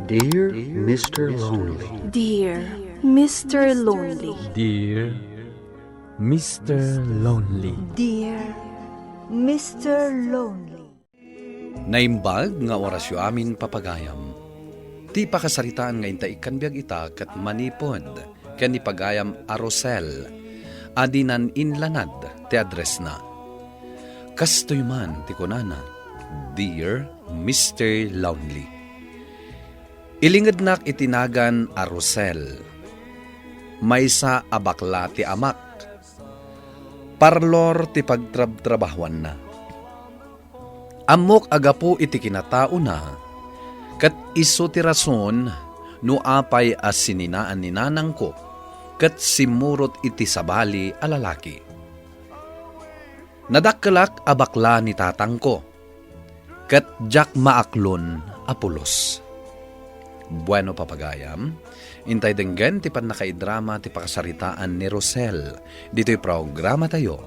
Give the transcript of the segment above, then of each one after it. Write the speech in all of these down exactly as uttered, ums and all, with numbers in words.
Dear Mister Lonely. Dear Mister Lonely. Dear Mister Lonely. Dear Mister Lonely. Naimbag nga orasyo amin, papagayam. Ti pakasaritaan nga inta ikkan biag ita ket manipud ken ni pagayam a Rosel a dinan inlanad ti addressna. Kastoy man ti kunana, "Dear Mister Lonely." Ilingednak iti nagan a Rosel. Maysa a bakla ti amak. Parlor ti pagtrabtrabahuanna. Ammok a gapu iti kinataona, ket isu ti rason no apay a sininaan ni nanangko ket simmurot iti sabali a lalaki. Nadakkelak a bakla ni tatangko, ket diak maaklon a pulos. Bueno, papagayam, intay denggen ti pannakaidrama ti pakasaritaan ni Rosel ditoy programatayo,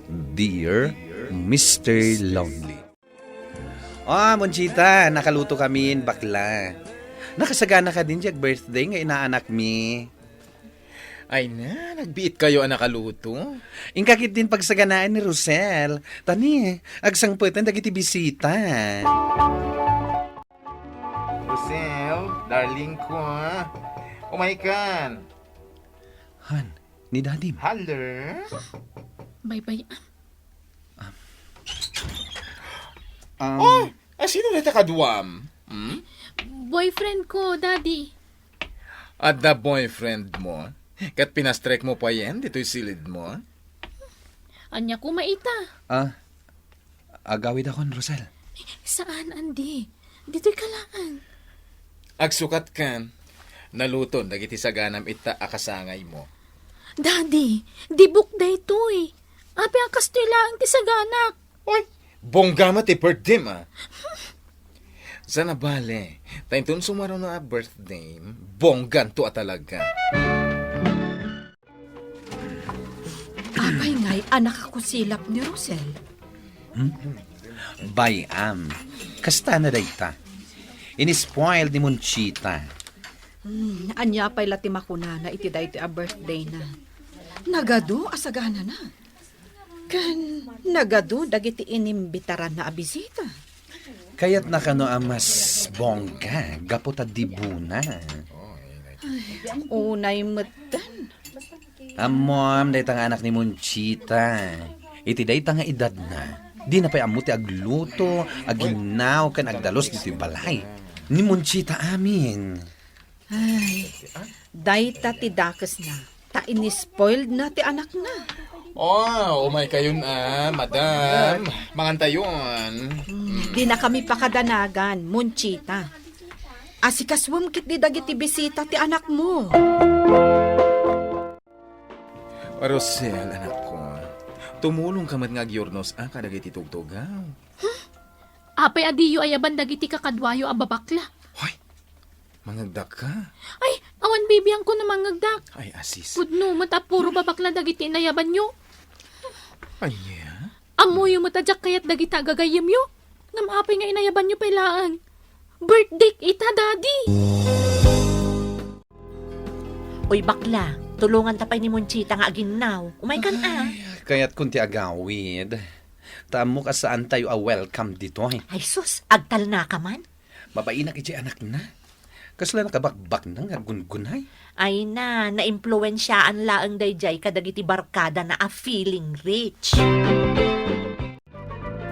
Dear Mister Lonely. Ah, Monchita, nakaluto kamin bakla. Nakasagana kadin diay birthday nga inaanakmi. Ay na, nagbiit kayo a nakaluto. Inka ketdin pagsaganaan ni Rosel. Tani, agsangpeten dagiti bisita. Rosel, darling ko, ah. Umaykan. Han, ni Dadim. Hello? Bye-bye. Um, Oh, a sino dayta kaduam? Hmm? Boyfriend ko, Daddy. Adda boyfriend mo? Ket pinastrek mo payen ditoy silid mo? Ania koma ita? Ah, agawidakon, Rosel. Saan, Andy? Ditoy ka laeng. Agsukat kan, naluton dagiti saganam ita a kasangay mo. Daddy, dibuk daytoy. Apay a kastoy laeng ti saganak? Oy, bongga met ti birthday, ah. Sana bale, ta inton sumaruno a birthday, bongganto a talaga. Apay ngay a nakakusilap ni Rosel? Hmm? Bay-am, kasta na dayta. Inispoil ni Monchita. Hmm, ania pay la ti makunana iti daytoy a birthday na? Nagadu a saganana. Ken nagadu dagiti inimbitaranna a bisita. Kayatna kano a mas bongga gapu ta dibuna. Ay, unay metten. Ammom, dayta nga anak ni Monchita. Iti dayta nga edadna, dina pay ammo ti agluto, aginnaw, ken agdalus ditoy balay. Ni Monchita amin. Ay, dayta ti dakesna, ta inispoiled na ti anakna. Oh, umay kayon, ah, madam. Mangantayon. Hmm, dina kami pakadanagan, Monchita. Asikasuem ketdi dagiti bisita ti anakmo. Rosel, anakko, tumulongka met nga agyurnos a kadagiti tugtugaw. Apay a diyo ayaban dagiti kakaduayo a babakla? Hoy, mangngegdakka? Ay, awan bibiangko no mangngegdak. Ay, asis. Pudno met a puro babakla dagiti inayabanyo. Ania? Ammoyo met a diak kayat dagita a gagayyemyo. Ngem apay nga inayabanyo pay laeng? Birthday ita, Daddy! Uy, bakla, tulonganta pay ni Monchita nga aginnaw. Umaykan a. Ay, kayatkon ti agawid. Ta ammok a saantayo a welcome ditoy. Ay sus, agtalnaka man. Mabainak idiay anakna. Kasla nakabakbakna nga aggungunay. Ay na, naimpluensiaan laeng daydiay kadagiti barkadana a feeling rich.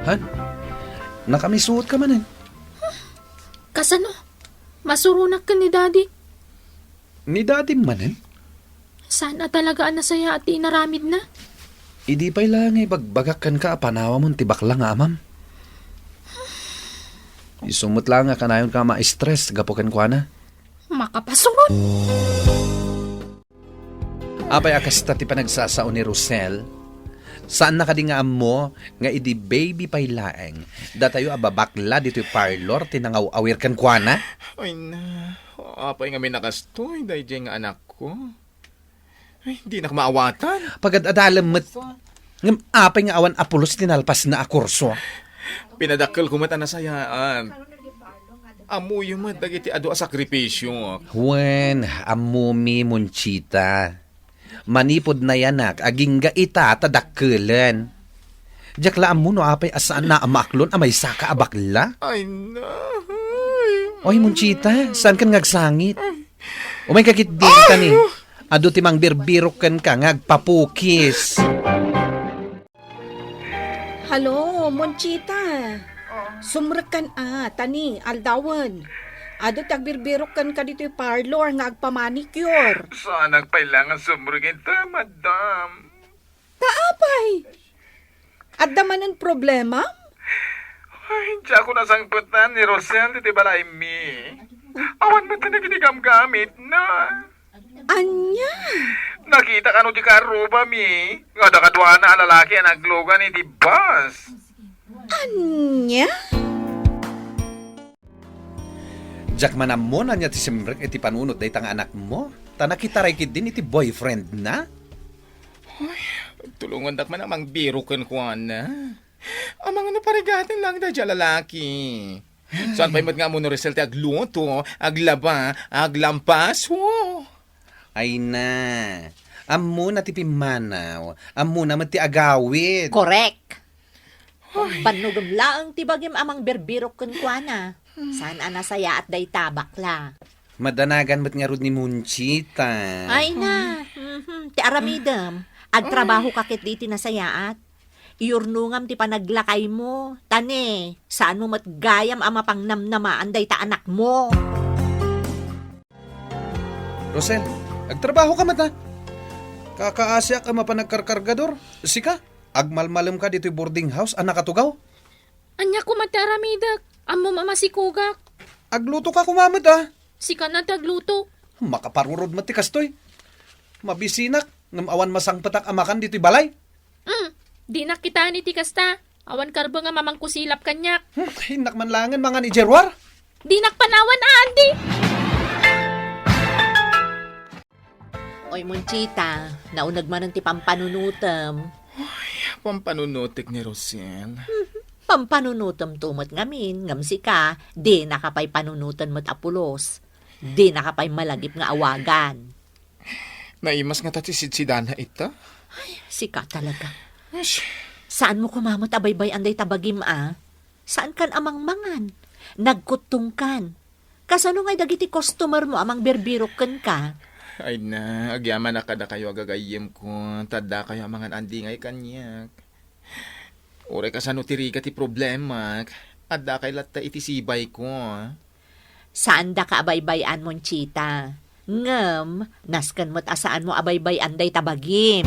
Han, nakamisuotka manen. Kasano? Masuronak ken ni Daddy. Ni Daddy manen? Saan a talaga a nasayaat ti inaramidna? Idi pay la nga ibagbagak kenka a panawamon ti bakla nga amam. Isu met la nga kanayonka a ma-stress gapu kenkuana. Makapasuron! Apay a kasta ti panagsasao ni Rosel? Saanna kadi nga ammo nga idi baby pay laeng, datayo a babakla ditoy parlor ti nangaw-awir kenkuana? Ay na, apay ngamin a kastoy daydiay nga anakko? Ay, dinak maawatan. Pagad-adalem met. Ngem apay nga awan a pulos ti nalpasna a kurso? Pinadakkelko met a nasayaat. Ammoyo met dagiti adu a sakripisio. Wen, ammomi, Monchita. Manipud nayanak, agingga ita ta dakkelen. Diak la ammo no apay a saanna a maaklon a maysaka a bakla. Ay, na. Oy, Monchita, saankan nga agsangit? Umayka ketdi, ay, kani. Adu ti mangbirbirok kenka nga agpapukis. Hello, Monchita. Sumrekkan a, tani, aldawen. Adu ti agbirbirok kenka ditoy parlor nga agpamanicure. Saanak pay la nga sumrek ita, madam. Ta apay? Adda manen problema? Ay, diak nasangpetan ni Rosel ditoy balaymi. Awan met dagiti gamgamitna. Ania? Nakita kano ti karrubami nga adda kaduana a lalaki a naglugan iti bus. Ania? Diak man ammo no ania ti simrek iti panunot dayta nga anakmo. Ta nakitaray ketdin iti boyfriend na. Ay, tulongandak man a mangbirok kenkuana. Amangan no parigaten lang daydiay a lalaki. Saan pay met nga ammo ni Rosel ti agluto, aglaba, aglampaso? Ay na, ammona ti pimmanaw, ammona met ti agawid. Korek. Bannogem laeng ti bagim a mangbirbirok kenkuana. Saan a nasayaat dayta, bakla. Madanagan met ngarud ni Monchita. Ay na, mhm, ti aramidem. Agtrabaho ka ket di ti nasayaat. Iyurnongam ti panaglakaymo. Ta ne, saanmo met gayam a mapangnamnamaan dayta anakmo. Rosel, agtrabaho ka met, a? Kakaasiak a mapan agkarkargador. Sika, agmalmalemka ditoy boarding house a nakatugaw. Ania koma ti aramidek? Ammom a masikogak. Agluto ka koma met, a? Sika na ti agluto. Makaparurod met ti kastoy. Mabisinak, ngem awan masangpetak a makan ditoy balay. Mm, dinak kitaen iti kasta. Awan karbeng a mamangkusilap kaniak. Hmm, innak man laengen mangan idiay ruar. Dinak panawan a, Andy. Oy, Monchita, nauneg manen ti pampanunotem. Ay, pampanunotek ni Rosel. Pampanunotem to met ngamin, ngem sika, dinaka pay panunoten met a pulos. Dinaka pay malagip nga awagan. Naimas ngata ti sidsidana ita? Ay, sika talaga. Ash. Saanmo koma met a baybay-an dayta bagim a? Saankan a mangmangan? Nagkuttongkan. Kasano ngay dagiti customermo a mangbirbirok kenka? Ay na, agyamanak kadakayo a gagayyemko, ta addakayo a mangan-andi ngay kaniak. Uray kasano ti rigat ti problemak, addakay latta iti sibayko. Saandaka a baybay-an, Monchita. Ngem, nasken met a saanmo a baybay-an dayta bagim.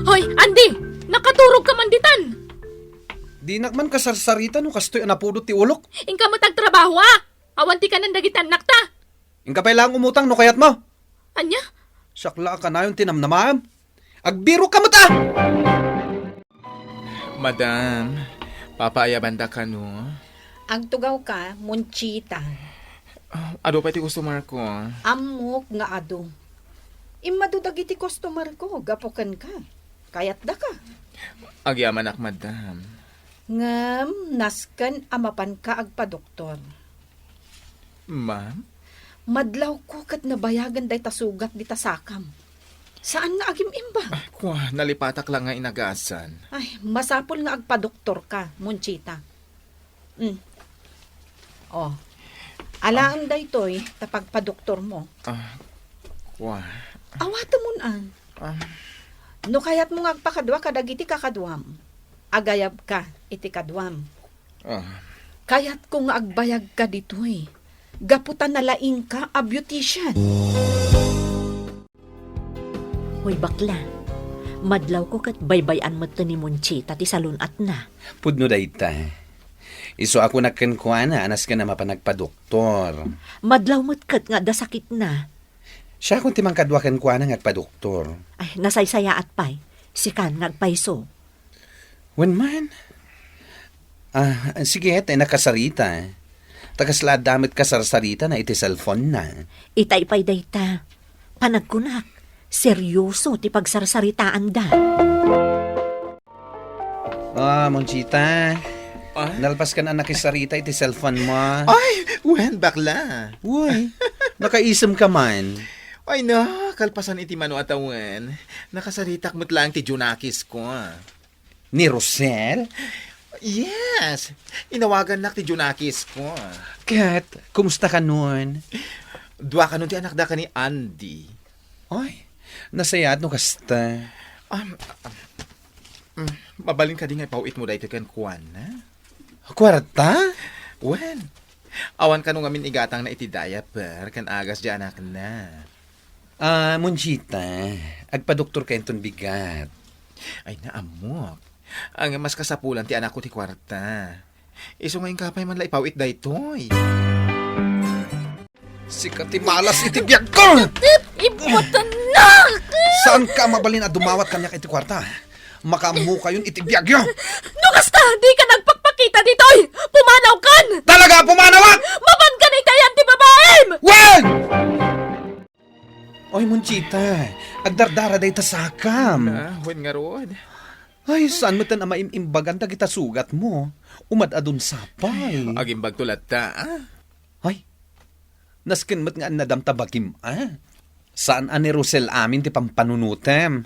Hoy, Andy! Nakaturogka man ditan! Dinak man kasarsarita no kastoy a napudot ti ulok. Inka met agtrabaho, a! Awan ti kanen dagiti annakta. Inka pay laeng umutang no kayatmo. Ania? Siak la a kanayon ti namnamaem. Agbirok ka met, a! Madam, papaayabanda kano? Agtugawka, Monchita. Ah, adu pay ti customerko? Ammok nga adu. Immadu dagiti customerko gapu kenka. Kayatdaka. Agyamanak, madam. Ngem, nasken a mapanka agpadoktor. Ma'am? Madlawko ket nabayagen dayta sugat dita sakam. Saan nga agim-imbag? Ah, kua, nalipatak la nga inagasan. Ay, masapul nga agpadoktorka, Monchita. Mm. Oh. Alaem daytoy ta pagpadoktormo. Ah, kua. Awatemon, a. Ah. No kayatmo nga agpakadua kadagiti kakaduam, agayabka iti kaduam. Ah. Kayatko nga agbayagka ditoy, gapu ta nalaingka a beautician. Hoy, bakla, madlawko ket baybay-an metten ni Monchita ti salun-atna. Pudno dayta. Isu a kunak kenkuana a nasken a mapan agpadoktor. Madlaw met ket nga adda sakitna. Siakon ti mangkadua kenkuana nga agpadoktor. Ay, nasaysayaat pay. Sikan nga agpayso. Wen man. Ah, sige, ta nakasarita. Ta kasla adda met kasarsaritana iti cellphone-na. Itay pay dayta. Panagkunak, seryoso ti pagsarsaritaanda. Ah, Monchita. Ah? Nalpas ka na nakisarita iti cellphone mo. Ay, wen, bakla. Uy, nakaisem ka man. Ay na, kalpasan iti mano a tawen. Nakasaritak met laeng ti Junakis ko. Ni Rosel? Yes. Inawagannak ti Junakis ko. Ket, kumusta kanon? Dua kanon ti anakda ken ni Andy. Ay, nasayaat no kasta. Um, um, mm, mabalin kadi nga ipawit mo daytoy kenkuana? Kuarta? Wen, awan kano ngamin igatangna iti diaper ken agas diay anakna. Ah, Monchita, agpadoktorka inton bigat. Ay, naammok. Ang mas kasapulan ti anakko ti kuarta. Isu nga inka pay man la ipawit daytoy. Sika ti malas iti biag ko! Tit, ibutannak! Saan ka mabalin a dumawat kaniak iti kuarta? Makaammokayon iti biagyo! No kasta, di ka nagpakpakita ditoy! Pumanawkan! Talaga, pumanawak! Mapan ka na itayan ti babaem! Wen! Oy, Monchita, agdardara dayta sakam. Ah, wen ngarud. Ay, saan met a maim-imbagan dagita sugat mo? Umad-adun sapay. Agimbagto latta, ah. Ay, nasken met nga annadam ta bagim, ah. Saan a ni Rosel amin ti pampanunutem.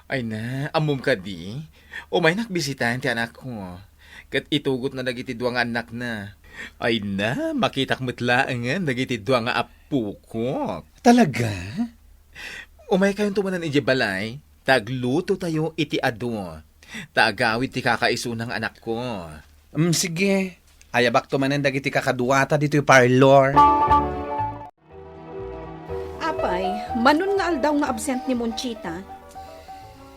Ay na, ammom kadi? Umaynak bisitaen ti anakko. Ket itugotna dagiti dua nga annakna. Ay na, makitak met laengen dagiti dua nga appokok. Talaga? Umaykayonto manen idiay balay, ta aglutotayo iti adu. Ta agawid ti kakaisuna nga anakko. Mm, sige. Ayabakto manen dagiti kakaduata ditoy parlor. Apay, manon nga aldaw nga absent ni Monchita?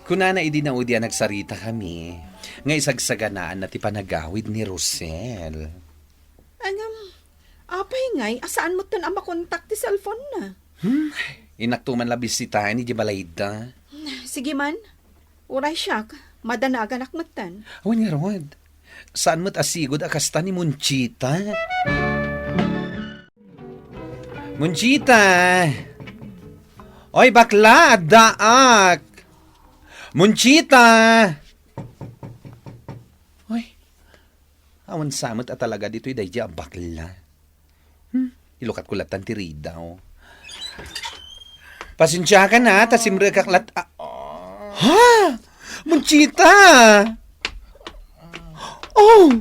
Kunana idi naudi a nagsaritakami, nga isagsaganaanna ti panagawid ni Rosel. Ngem, apay ngay a saan metten a makontak ti cellphone-na? Hmm, innakto man la bisitaen idiay balayda. Sige man, uray siak, madanaganak metten. Wen ngarud, saan met a sigud a kasta ni Monchita. Monchita! Oy, bakla, addaak! Monchita! Oy, awan sa met a talaga ditoy daydi a bakla. Hmm, ilukatko lattan ti ridaw. Pasensiakan, ha, ta simrekak lat-, a-, ha? Monchita! Oh!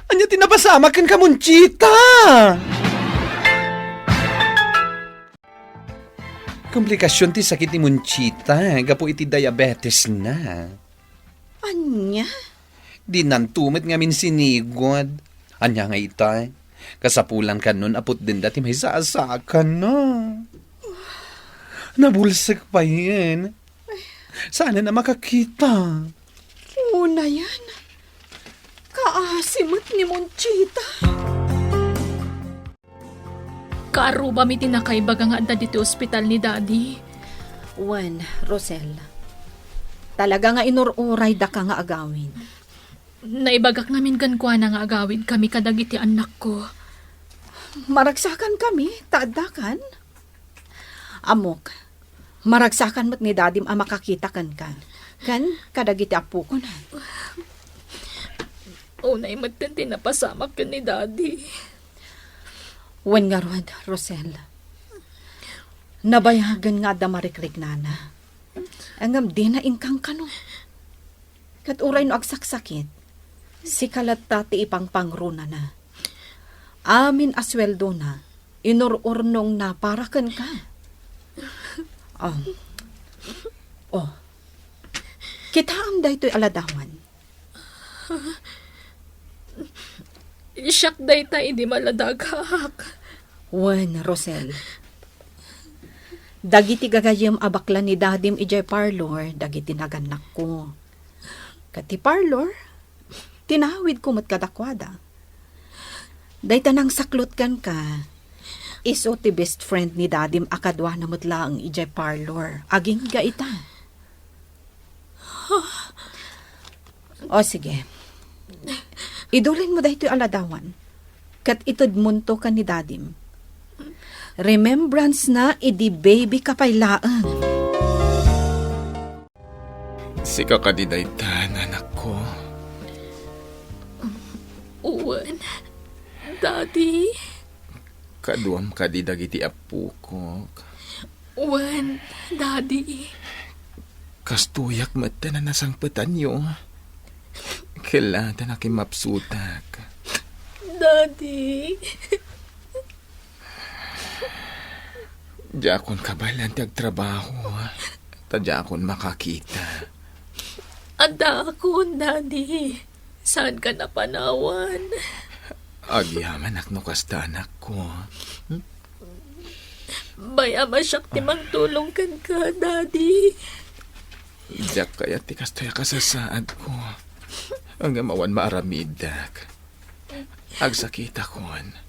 Ania ti napasamak kenka, Monchita? Komplikasyon ti sakit ni Monchita gapu iti diabetesna. Ania? Dinanto met ngamin sinigod. Ania nga ita? Kasapulan kanon a putdenda ti maisasakana. Nabulsek payen. Saanen a makakita. Unayen. Kaasi met ni Monchita. Kaarrubami ti nakaibaga nga adda ditoy ospital ni Daddy. Wen, Rosel, talaga nga inur-uraydaka nga agawid. Naibagak ngamin kenkuana nga agawidkami kadagiti annakko. Maragsakankami ta addakan. Ammok, maragsakan met ni Dadim a makakita kenka, ken kadagiti appokonan. Unay metten ti napasamak ken ni Daddy. Wen ngarud, Rosel. Nabayagen nga adda marikriknana. Ngem dina inkankano. Ket uray no agsaksakit, sika latta ti ipangpangronana. Amin a sueldona, inur-urnongna para kenka. Um, oh, kitaem daytoy a ladawan. Siak dayta idi maladagak. Wen, Rosel. Dagiti gagayyem a bakla ni Dadim idiay parlor, dagiti nagannakko. Ket ti parlor, tinawidko met kadakuada. Dayta nangsaklot kenka, isu ti best friend ni Dadim a kaduana met laeng idiay parlor. Agingga ita. O, sige. Idulinmo daytoy a ladawan. ket itedmonto ken ni Dadim. Remembrance na idi baby ka pay laeng. Sika kadi daytan, anakko? Wen, Daddy. Kaduam kadi dagiti appokok? Wen, Daddy. Kastoyak met ta nasangpetanyo. Kella ta nakimmapsutak. Daddy. Diakon kabaelan ti agtrabaho, ta diakon makakita. Addaakon, Daddy. Saanka napanawan? Agyamanak no kasta, anakko. Bay-am a siak ti mangtulong kenka, Daddy. Diak kayat ti kastoy a kasasaadko. Ngem awan maaramidak. Agsakitakon.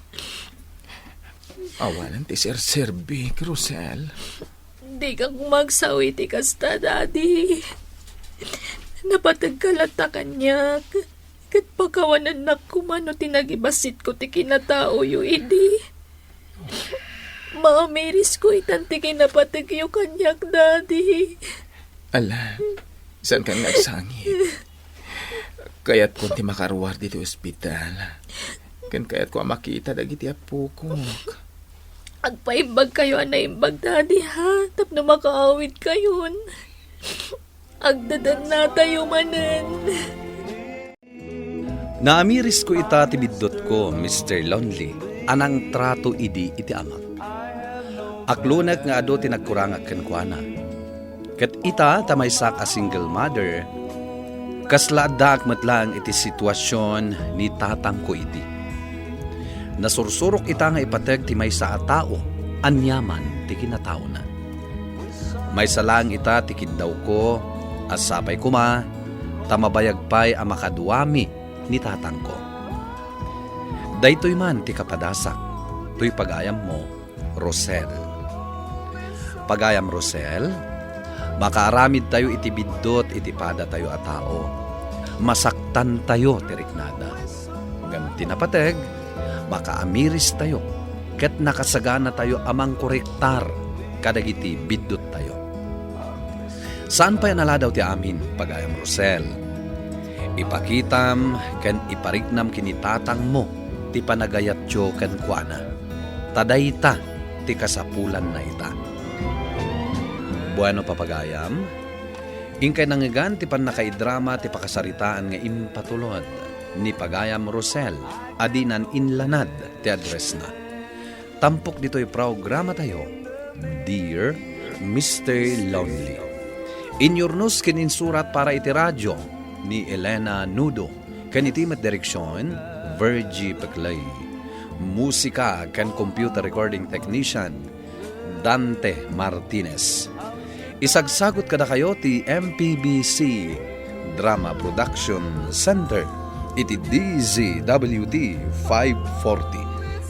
Awanen ti serserbik, Rosel. Dika koma agsaw iti kasta, Daddy. Napategka latta kaniak, ket pakawanennak koma no ti nagibassitko ti kinataoyo idi. Maamirisko itan ti kinapategyo kaniak, Daddy. Ala, saankan nga agsangit? Kayatkon ti makaruar ditoy ospital. Ken kayatko a makita dagiti appokok. Agpaimbagkayo a naimbag, Daddy, ha? Tapno makaawidkayon. Agdadannatayo manen. Naamirisko ita ti biddutko, Mister Lonely, a nangtrato idi iti amak. Aklonek nga adu ti nagkurangak kenkuana. Ket ita ta maysak a single mother, kasla addaak met laeng iti situasion ni tatangko idi. Nasursurok ita nga ipateg ti maysa a tao aniaman ti kinataona. Maysa laeng ita ti kiddawko a sapay koma ta mabayag pay a makaduami ni tatangko. Daytoy man ti kapadasak, toy pagayammo, Rosel. Pagayam Rosel, makaaramidtayo iti biddut iti padatayo a tao. Masaktantayo ti riknada. Ngem ti napateg, makaamiristayo ket nakasaganatayo a mangkorektar kadagiti bidduttayo. Saan pay a naladaw ti amin, pagayam Rosel. Ipakitam ken ipariknam ken ni tatangmo ti panagayatyo kenkuana. Ta dayta ti kasapulanna ita. Bueno, papagayam, inkay nangngegan ti pannakaidrama ti pakasaritaan nga impatulod ni pagayam Rosel a dinan inlanad ti addressna. Tampok ditoy programatayo, Dear Mister Lonely. Inyurnos ken insurat para iti radio ni Elena Nudo, ken iti met direksion, Virgie Peclay. Musika ken computer recording technician, Dante Martinez. Isagsagut kadakayo ti M P B C Drama Production Center iti D Z W T five forty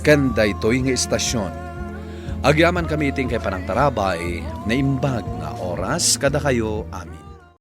ken daytoy nga istasion. Agyamankami iti inkay panangtarabay, naimbag nga oras kadakayo amin.